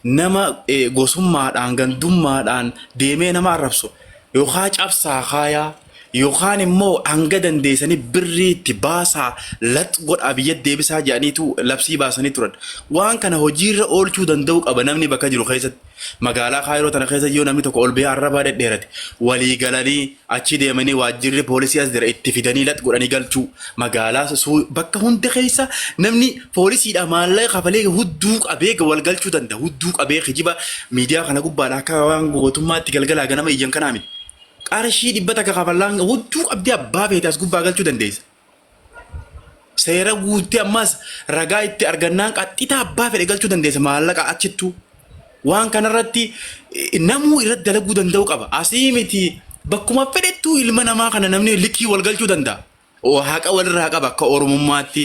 Nama gosummaadhaan, gandummaadhaan deemee nama arrabsu yookaan cabsaa kaayaa yookaan immoo hanga dandeessanii birrii itti baasaa lax godhaa biyya deebisaa jedhaniitu labsii baasanii turan. Waan kana hojiirra oolchuu danda'uu qaba namni bakka jiru keessatti. Magaalaa Kaayiroo tana keessa yoo namni tokko ol ba'ee arrabaa dhedheerate walii galanii achi deemanii waajjirri poolisii as jira itti fidanii lax godhanii galchuu. Magaalaa bakka hunda keessa namni poolisiidha maallaqa kafalee hudduu qabee wal galchuu danda'a. Hudduu qabee kijiba miidiyaa kana gubbaadha akka waan gootummaatti galgalaa ganama iyyan kanaa miti. Qarshii 100 kafallaan hudduu qabdee abbaa feete as gubbaa galchuu dandeessa. Seera guuttee ammas ragaa itti argannaan qaxxitaa abbaa fedhe galchuu dandeessa maallaqa achittuu. Waan kanarratti namuu irratti dalaguu danda'u qaba. Asii miti bakkuma fedhettuu ilma namaa kana namni likii wal galchuu danda'a. Haqa walirraa qaba akka Oromummaatti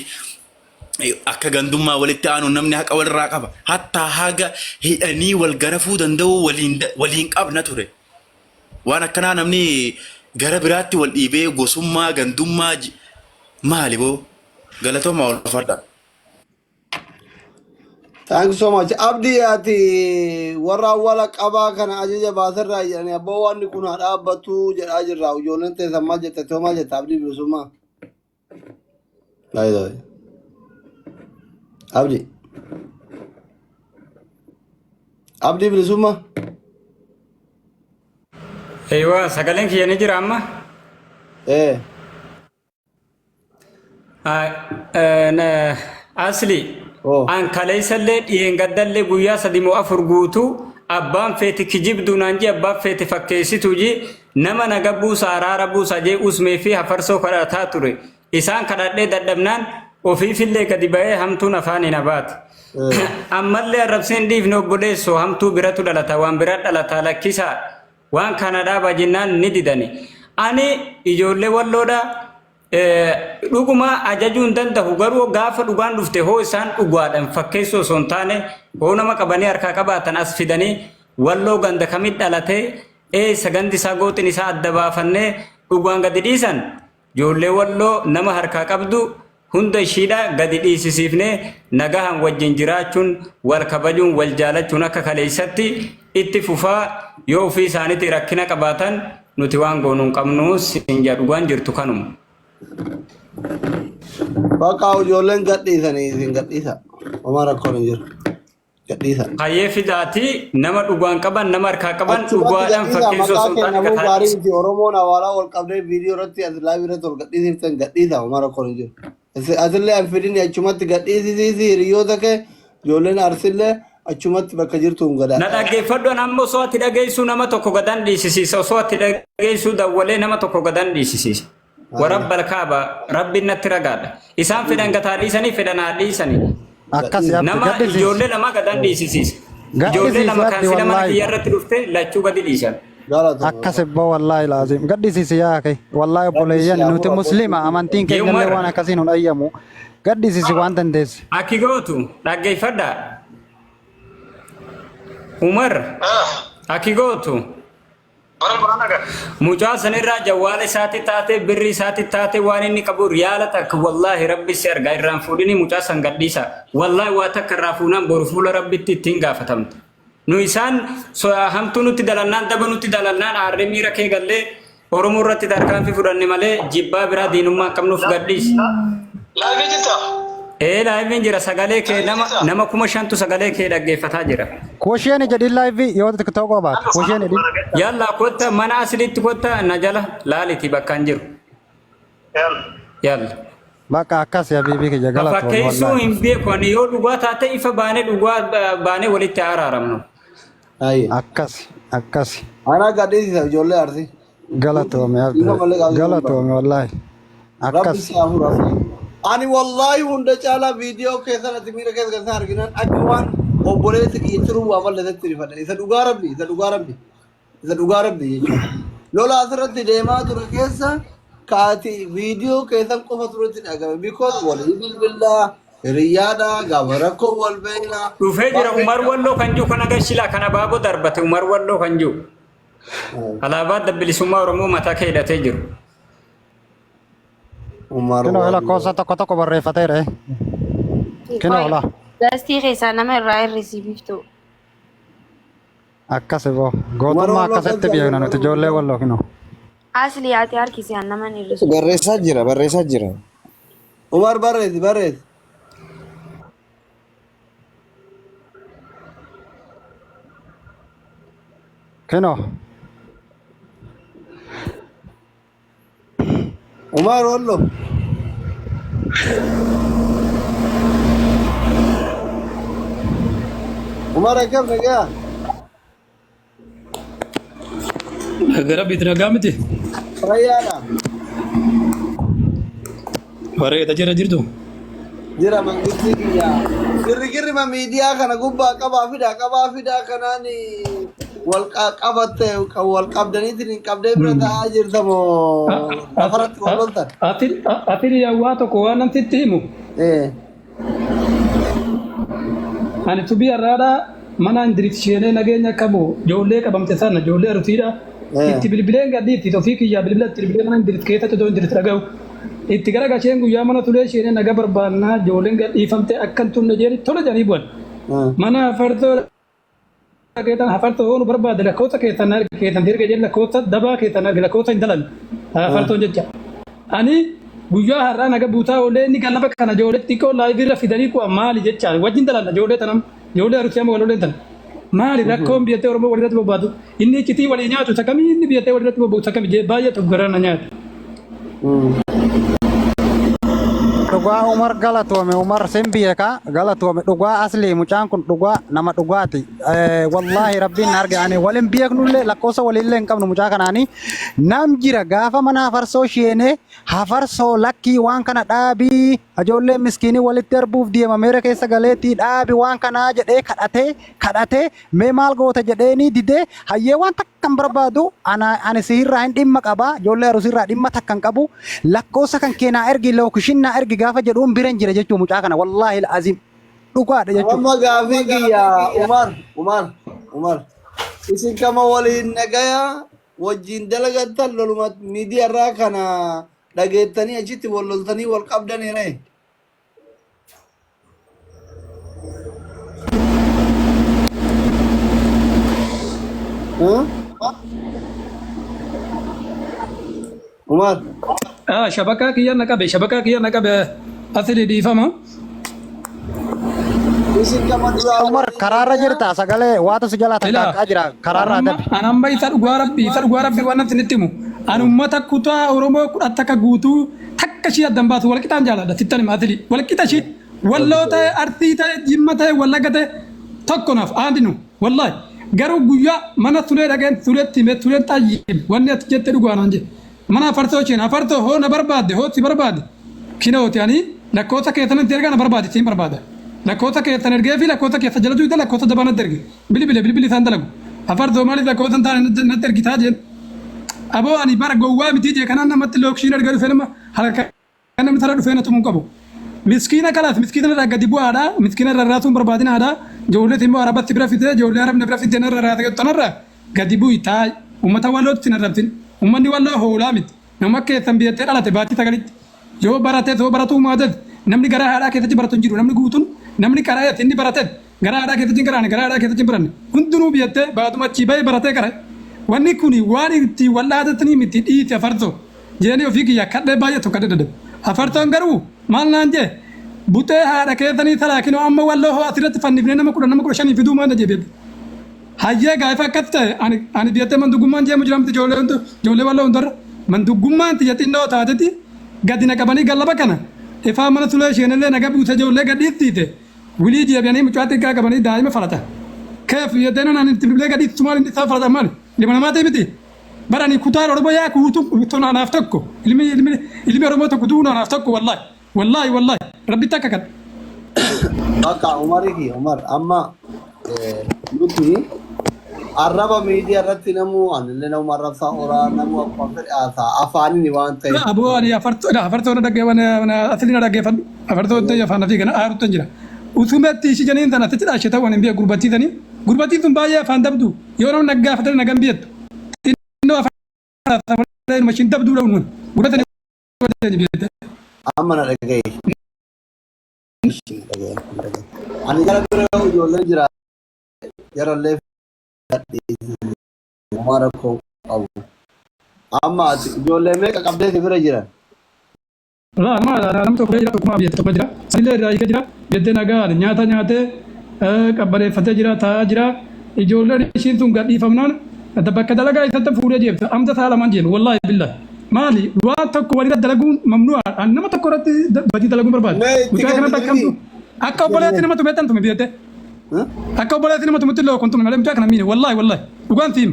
akka gandummaa walitti aanu namni haqa walirraa qaba. Hattaa haga hidhanii wal garafuu danda'u waliin qabna ture. Waan akkanaa namni gara biraatti wal dhiibee gosummaa gandummaa maali boo galatooma ulfaadha. Thank you so much. Abdii ati warra awwaala qabaa kana ajaja baasirraa jedhanii abboo wanni kun haa dhaabbatu jedhaa jirra. Ijoolleen teessan maal jette too maal jette abdii bilisummaa. By the way. Abdii. Abdii bilisummaa. Eeywa sagaleen kiyya ni jira amma. Eh. Asli Oh. an kaleessallee dhiyeengaddallee guyyaa sadi moo afur guutuu abbaan feeti kijibduu naan jee abbaan feeti fakkeessituu jee nama naga buusa araara buusa jee usmee fi hafarsoo kadhataa ture. Isaan kadhadhee dadhabnaan ofiifillee gadi ba'ee hamtuun afaaniin abaate. Ammallee arrabseen dhiifne obboleessoo hamtuu biratu dhalata waan bira dhalata lakkisaa waan kana dhaabaa jennaan ni didani. Ani ijoollee walloodha dhuguma ajajuu hin danda'u garuu gaafa dhugaan dhufte hoo isaan dhugaadhaan fakkeessuu osoo hin taane hoo nama qabanii harkaa qabaatan as fidanii walloo ganda kamit dhalatee eessa gandi isaa gooxin isaa adda baafannee dhugaan gadi dhiisan Ijoollee Walloo nama harkaa qabdu hunda ishiidha gadi dhiisisiifnee nagahaan wajjin jiraachuun wal kabajuun wal jaalachuun akka kaleessatti itti fufaa yoo ofii isaaniitii rakkina qabaatan nuti waan goonu hin qabnu siin jedha dhugaan jirtu kanuma. Bakka ijoolleen gadhiisanii isin gadhiisa. Homaa rakkoon hin jiru. Gadhiisa. Hayyee fidaati nama dhugaan qaban nama harkaa qaban Achumatti dhugaadhaan gadhiisa fakkeessuu maqaa osoo hin taane kennamuu gataa gaarii dhiisa. miti Oromoon awaalaa wal qabdee viidiyoo irratti as live irratti ol gadhiisiftan gadhiisa homaa rakkoon hin jiru. Asillee an fidini achumatti gadhiisisiisi hiriyoota kee ijoolleen arsillee achumatti bakka jirtu hin Na gada. dhaggeeffadhu an amma osoo ati dhageessuu nama tokko gadan dhiisisiisa osoo ati dhageessuu dawwalee nama tokko gadan dhiisisiisa. Warabbal kaaba rabbiin natti ragaadha. Isaan fedhan gataa dhiisanii fedhan haa dhiisanii. Akkas abdi Nama gadhisiisi. ijoollee lama gadan dhiisisiisa. Ijoollee Gadhisiisi lama kan abdi sila mana wallaahi. kiyya irratti dhufte lachuu gadi dhiisan. Galatoomi. Akkas ibboo wallaahi laazim. Gadhisiisi yaa akhi. Wallaahi Rabbi si obboleeyyan haa nuti furu muslima abbootiin amantiin keenya illee Umar waan akkasii nun ayyamu. Gadhisiisi waan dandeesse. akki gootu dhaggeeffadha. Umar akki gootu Mucaa sanirraa jawwaala isaatti taate birri isaatti taate waan inni qabu riyaala takka wallaahi rabbi si argaa irraan fuudhini mucaa san gadhiisa. Wallaahi waa takka irraa fuunaan boru fuula rabbitti ittiin gaafatamta. Nu isaan hamtuu nutti dalannaan daba nutti dalannaan aarree miira kee gallee Oromoo irratti tarkaanfii fudhanne malee jibbaa biraa diinummaa hin qabnuuf gadhiisi. Live jirta? Ee liveiin jira sagalee kee nama nama 5000tu sagalee kee dhaggeeffataa jira. Kusheen jedhin live yoo tiktok baate. Kusheen jedhin. Yalla kotta mana asilitti kotta na jala laaliti bakka hin jiru. Yalla. Bakka akkas yaa bibii kiyya galatoon Fakkeessuu wallaahi. hin beeku ani yoo dhugaa taate ifa baanee dhugaa baanee walitti araaramnu. Ayi. Akkas akkas. Anaa gadhiisisa ijoollee arsii. Galatoome abdi. Dhiifa malee qaamni kun Galatoome wallaahi. Rabbi Akkas. si haa furu asli. Ani wallaahi hunda caalaa viidiyoo keessan ati miira keessa kan isaan arginan akka waan obboleessi kiyya tiruu waa balleessetti rifadhe. Isa dhugaa rabbi, isa dhugaa rabbi, isa dhugaa rabbi jechuudha. Lola asirratti deemaa ture keessa kaati viidiyoo keessan qofa turetti dhagame. Because walii bilbilaa, hiriyyaadha, gaafa rakkoo wal beekna. Dhufee jira Umar Walloo kan jiru kana gashilaa kana baaboo darbate Umar Walloo kan jiru. Alaabaa adda bilisummaa Oromoo mataa kee hidhatee jiru. Umar Kinoo Walloo. lakkoofsa tokko tokko barreeffateera. Kinoo Qoy la. gastii keessaa nama irraa hir'isi biiftuu. Akkas boo. Umar Gootummaa Walloo akkasitti galcha beekna nuti ijoollee walloo kinoo. Asli ati harkisi an nama hin hir'isu. Barreessaa jira, barreessaa jira. Umar barreessi barreessi. Kinoo. Umar Walloo. Umar akkam nagaa? Gara bitti nagaa miti. Fayyaadha. Bareeda jira jirtu. Jira mangistii kiyya. Girrigirrima miidiyaa kana gubbaa qabaa fidaa qabaa fidaa kanaan wal qabatte wal qabdaniitiin hin qabdee bira ta'aa jirta moo lafarratti wal loltan? Ati waa tokko waan namtitti himu. Eh. Ani tubii har'aadhaa mana Indiriis sheenee nageenya qabu ijoollee qabamte sana ijoollee arsiidha. Itti bilbileen gadhiitti ofii kiyyaa bilbila itti bilbilee mana Indiriis keessatti otoo Indiriis dhaga'u. Itti gara gasheen guyyaa mana tulee sheenee naga barbaannaa ijoolleen gadhiifamte akka hin turre jedhanii tola jedhanii bu'an. Mana fartoo keessan hafartoo hoonu barbaade lakkoofsa keessan arge keessan erga jedhe lakkoofsa dabaa keessan arge lakkoofsa hin dalan hafartoon jecha. Ani guyyaa har'aa naga buutaa oolee inni gallaba kana ijoollee xiqqoo laayivii irra fidanii ku'a maali jecha wajjin dalan ijoollee tanam ijoollee arusii amma walooleen tan. Maali rakkoon biyyattii Oromoo walirratti bobbaatu inni iccitii walii nyaatu isa kamii inni biyyattii walirratti bobba'u isa kamii jee baay'ee tokko garaa na nyaata. Dhugaa Umar galatoome Umar sin beeka galatoome dhugaa asli mucaan kun dhugaa nama dhugaati. Wallaahi rabbiin na arge ani walin beeknullee lakkoofsa waliillee hin qabnu mucaa kanaani nam jira gaafa mana hafarsoo sheenee hafarsoo lakkii waan kana dhaabii ijoolleen miskiinii walitti darbuuf deema meera keessa galeetii dhaabi waan kanaa jedhee kadhatee kadhatee mee maal goota jedheenii didee hayyee waan takka hin barbaadu ana ani sihirraa hin dhimma qaba ijoollee arusiirraa dhimma takka hin qabu lakkoofsa kan kee naa ergi lookishin naa ergi gaafa jedhuun bira hin jira jechuu mucaa kana wallaahi azim dhugaadha jechuudha. Amma gaafii kiyya Umar Umar Umar isin kama waliin nagaya wajjin dalagattan loluma miidiyaa irraa kana dhageettanii achitti wal loltanii wal qabdanii ree. Huh? Umar. Ah, shabakaa kiyya na qabe, shabakaa kiyya na qabe asli dhiifama. Isin kama duraa Umar waliin karaarra nagaya jirta sagalee waatu si jalaa Ilaa, takkaakkaa jira karaarraa anamma dabi. anamma isa dhugaa rabbi isa dhugaa rabbi waan isinitti himu. Ani ummata kutaa Oromoo kudha takka guutuu takka ishii addan baasu wal qixaan jaaladha sittan hima asli wal qixa ishii Walloo ta'e Arsii ta'e Jimma ta'e Wallagga ta'e tokko naaf aandinu wallahi garuu guyyaa mana sulee dhaqeen suleetti hime suleen xayyib wanni ati jette dhugaa naan jedhe mana afarsoo isheen afarsoo hoo na barbaadde hoo si barbaade kinooti ani lakkoofsa keessan itti ergaa na barbaade siin barbaada lakkoofsa keessan ergee fi lakkoofsa keessa jala duuta lakkoofsa dabaa natti erge bilbile bilbili isaan dalagu afarsoo maaliif lakkoofsa hin taane natti ergitaa jeen aboo ani bara gowwaa mitii jee kanaan namatti lookshiin erga dhufe nama halkan Kan namni tara dhufee na tumuu qabu. Miskiina kalaas miskiina irraa gadi bu'aadha. Miskiina irra raasuun barbaadinaadha. Ijoolleet immoo arabatti bira fidee ijoollee arabni bira fidee narra raasa jettu tanarra gadi bu'i taa'i. Uummata wallootti sin arrabsin. Uummanni walloo hoolaa miti. Nama keessan biyyattii dhalate baatii sagalitti. Yoo barates yoo baratuu maates namni garaa haadhaa keessatti baratu hin jiru. Namni guutuun namni qara'ees inni barates garaa haadhaa keessatti hin qaraane garaa haadhaa keessatti hin baranne. Hundinuu biyyatee baatuma achii bahee baratee qara'e. Wanni kun waan ittiin wal dhaadatanii miti dhiiti afarsoo. Jeeni ofii kiyya kadhee baay'ee tokko dadhabe. Afartoon garuu maal naan jee buxee haadha keessanii talaa kinoo amma walloo hoo asirratti fannifnee nama 10 nama 15 fiduu maal na jee beektu. Hayyee gaafa akkas ta'e ani ani biyyatee manduggummaan jeemu jira miti ijoollee hundu ijoollee walloo hundarra manduggummaan tiyya xinnoo taateti gadi na qabanii gallaba kana ifaa mana sulee isheenillee naga buuse ijoollee gadhiistiite wilii deebi'anii mucaa xiqqaa qabanii daa'ima falata. Keef biyyatee nan ani itti bilbilee gadhiistu maal inni isaa falata maali ilma namaatii miti. Bar ani kutaan Oromoo yaa guutu tun anaaf tokko ilmi ilmi ilmi Oromoo tokko du'uun anaaf tokko wallahi wallahi wallahi rabbitti akka kan. Bakka Umarii fi Umar amma nuti arraba miidiyaa irratti namuu anillee namuma arrabsaa oolaa namuu akkuma fedhe haasa'a afaanini waan ta'eef. Aboo ani afartoo afartoo na dhaggeeffadhu asli na dhaggeeffadhu afartoo ta'e afaan fi kana aarutti jira. Utumetti ishii janiin tana asitti dhaashe ta'uu ani hin beeku gurbattiisanii gurbattiin tun baay'ee afaan dabdu yoo namni naggaafatan nagan beektu. Xinnoo afaan haasaa malee inuma ishiin dabduudha unuun. Gurbatanii wajjin beekte. Amma na dhaga'i. Ani jara bira ijoolleen jira jarallee Gadhiisi. Homaa rakkoo qabu. Amma ati ijoollee meeqa qabdee si bira jiran? Laa amma namni tokko jira tokkuma biyya tokko jira. Sanillee irraa hiikee jira. Jettee nagaan nyaata nyaatee qabbaneeffatee jira taa'aa jira. Ijoolleen ishiin tun gadhiifamnaan bakka dalagaa isatti fuudhee jeemta. Amta sa'a lamaan jeeme wallaahi billahi. Maali waan tokko walirra dalaguun mamnu'a. An nama tokko irratti badii dalaguun barbaadu. Mee itti Mucaa kana kenni bakka hamtu. silkii. Akka obboleetti nama tumeettan tume biyyatti. Akka obboleetti nama tumutti illee kun tume malee mucaa kana miine wallaahi wallaahi dhugaan siim.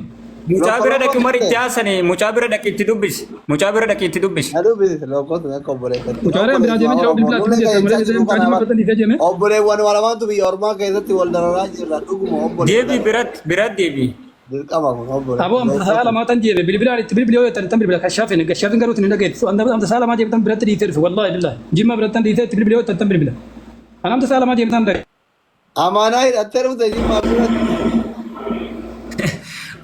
Mucaa Lokko bira lokko dhaqi Umar tuqxe. itti haasani mucaa bira dhaqi itti dubbisi. Mucaa bira dhaqi itti dubbisi. Na dubbisi lokko tume akka obboleettatti. Mucaalee biraa Obboleessuma deemee jira Oromoo. bilbilaa Nullee itti kan malee jechaa jedhee jiru mucaa kana jimma bar. biratti dhiisee deeme. Obboleewwan lamaantu biyya ormaa keessatti wal dararaa jirra. Dhuguma obboleessa. Deebi biratti biratti deebi. Dirqama kun obboleessa. Aboo amta Lokko sa'a tume. lamaa tan jeeme bilbilaan itti bilbilee yoo jettan tan bilbila kashaafin gashaafin garuu itti hin dhageettu. Amta sa'a lamaa jeemtan biratti dhiisee dhufe wallaahi billahi. Jimma biratti tan dhiisee itti bilbilee yoo jettan tan bilbila. An amta sa'a lamaa jeemtan dhage. Amaanaa hidhattee dhufte jimmaa biratti.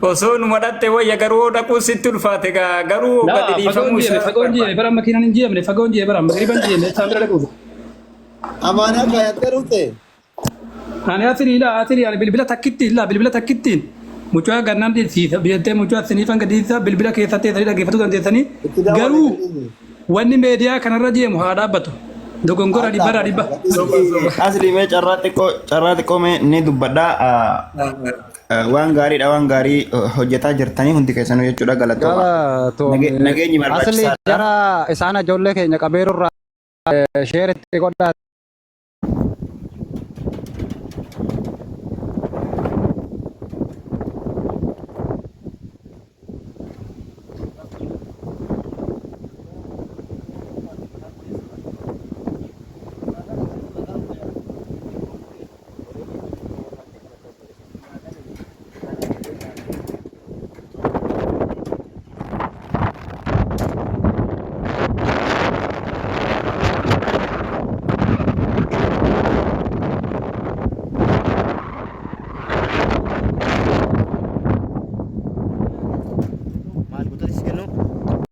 Osoo numa dhatte wayya garuu dhaquu sitti ulfaate gaa garuu Laa gadi fagoon dhiifamuu jeeme isaa fagoon jeeme barbaada. bara makiinaan hin jeemne fagoon jeeme bara magriban jeeme isaan bira dhaquuf. Amaanaa kaayattee dhufte. Ani asiri ilaa asiri ani bilbila takkitti ilaa bilbila takkittiin mucaa gannaan dhiisiisa biyyatee mucaa siniifan gadiisa bilbila keessatti teessanii dhaggeeffatuu dandeessanii Itti daawwanne garuu gadhiisi. wanni meediyaa kanarra deemu haa dhaabbatu. Dogongora Haa dhibbarraa dhaabbatu dhibba. gadhiisi. Asli mee carraa xiqqoo carraa xiqqoo mee ni dubbadha. Waan gaariidha waan gaarii hojjetaa jirtanii hundi keessanuu jechuudha galatooma. Galatoomi. Nageenyi Asli barbaachisaadha. jara isaan ijoollee keenya qabeerurraa sheer itti godhaa.